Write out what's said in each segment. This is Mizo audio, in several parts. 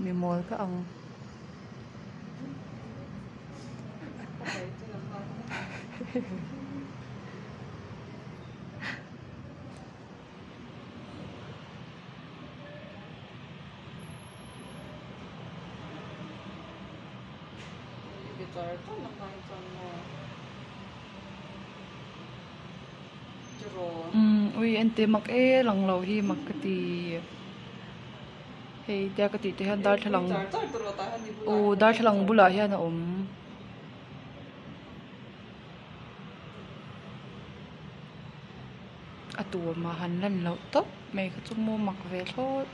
Mi mawl ka ang. Umm ui ente mak e lang lo hi mak ka ti hei tia ka tih te hian darthlalang aw darthlalang bulah hian a awm. A tuamah han lan loh tawp mai kha chu maw mak ve thlawt.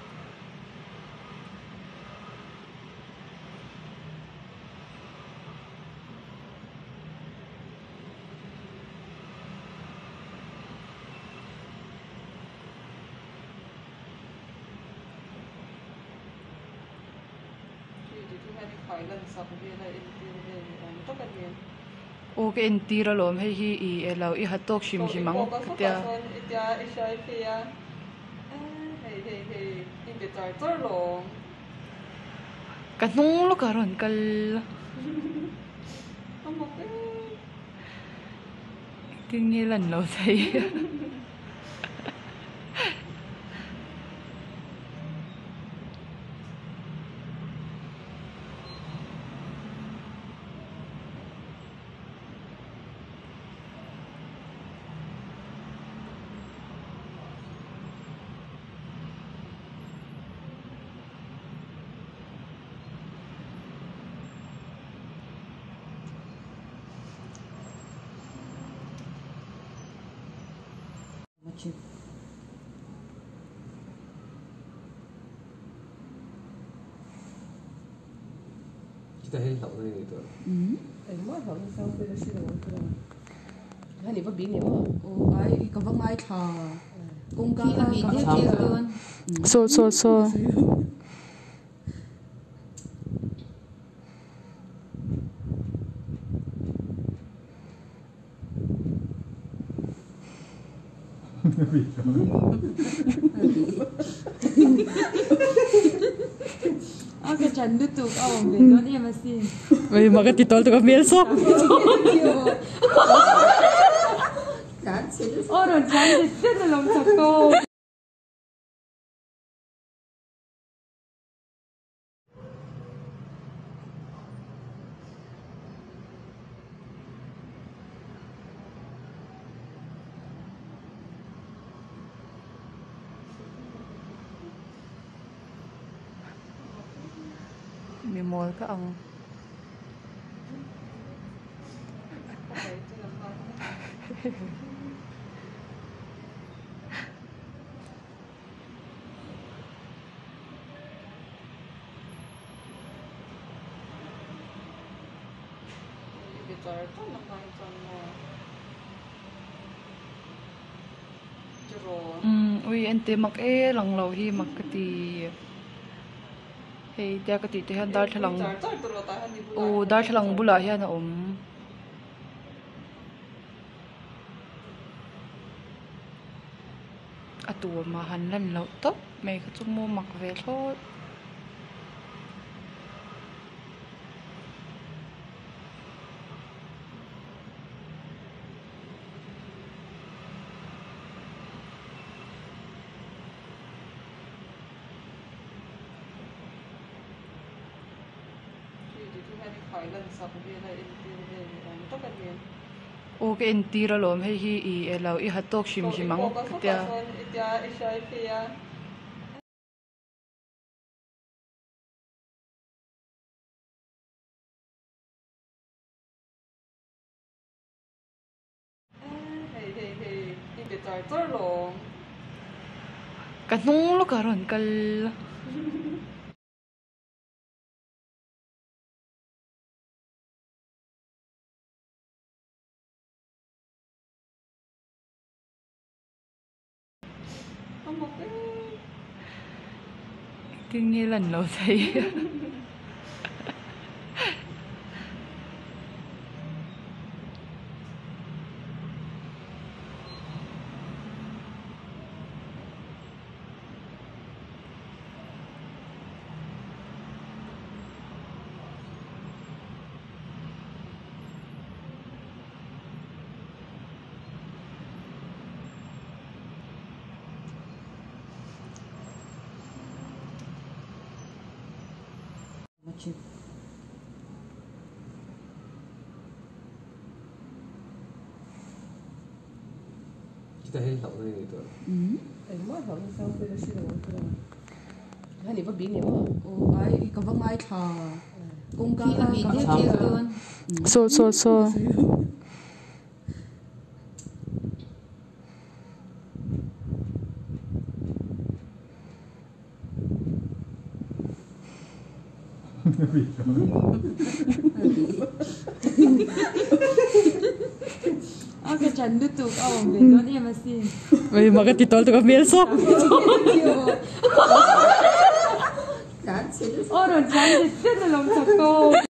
Aw ka entir alawm hei hi i elo i ha tawk hrim hrim ang ka tia. Ka hnung lawk a rawn kal. Engtin nge lan lo thei. Saw saw saw. Ui mak a ti tawl tuk a hmel sawk. Mi mawl ka ang. Umm ui ente mak e lang lo hi mak ka ti hei tia ka tih te hian darthlalang aw darthlalang bulah hian a awm. A tuamah han lan loh tawp mai kha chu maw mak ve thlawt. Aw ka entir alawm hei hi i elo i ha tawk hrim hrim ang ka tia. Ka hnung lawk a rawn kal. Engtin nge lan lo thei. thin. Chutah hian hlauhna i nei tawh em? Engmah hlauhna sang pawhin a hre lo ang ka lo. Khan i va bing em aw? Aw ai ka va ngaithla kawngka kha ka Saw saw saw. A ka chan lutuk a awm ve dawn em asin. Oi maka ti tol tu ka hmel sawk. Aw rawn tlan zet zet alawm chak tawk.